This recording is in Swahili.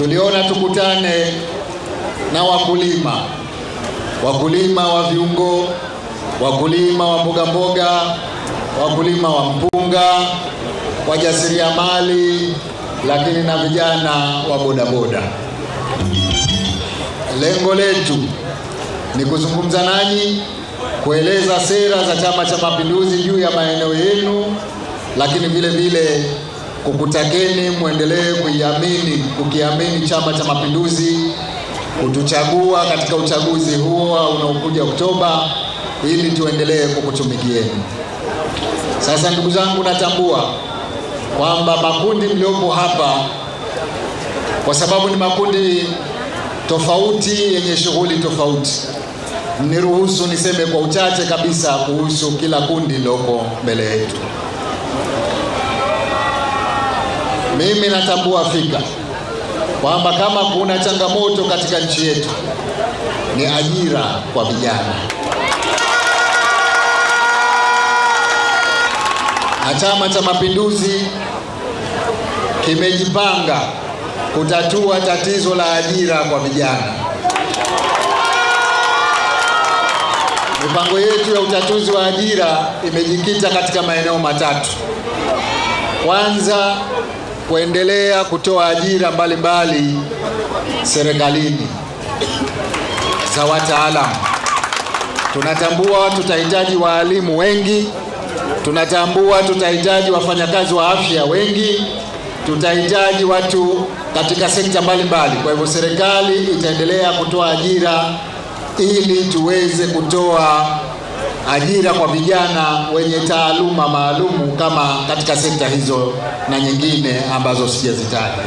Tuliona tukutane na wakulima, wakulima wa viungo, wakulima wa mboga mboga, wakulima wa mpunga, wajasiriamali, lakini na vijana wa bodaboda. Lengo letu ni kuzungumza nanyi, kueleza sera za Chama cha Mapinduzi juu ya maeneo yenu, lakini vile vile kukutakeni muendelee kuiamini, kukiamini Chama cha Mapinduzi, kutuchagua katika uchaguzi huo unaokuja Oktoba, ili tuendelee kukutumikieni. Sasa ndugu zangu, natambua kwamba makundi mliopo hapa, kwa sababu ni makundi tofauti yenye shughuli tofauti, niruhusu niseme kwa uchache kabisa kuhusu kila kundi lililoko mbele yetu. Mimi natambua fika kwamba kama kuna changamoto katika nchi yetu ni ajira kwa vijana, na Chama cha Mapinduzi kimejipanga kutatua tatizo la ajira kwa vijana. Mipango yetu ya utatuzi wa ajira imejikita katika maeneo matatu. Kwanza, kuendelea kutoa ajira mbalimbali serikalini za wataalamu. Tunatambua tutahitaji waalimu wengi, tunatambua tutahitaji wafanyakazi wa afya wengi, tutahitaji watu katika sekta mbalimbali. Kwa hivyo serikali itaendelea kutoa ajira ili tuweze kutoa ajira kwa vijana wenye taaluma maalumu kama katika sekta hizo na nyingine ambazo sijazitaja.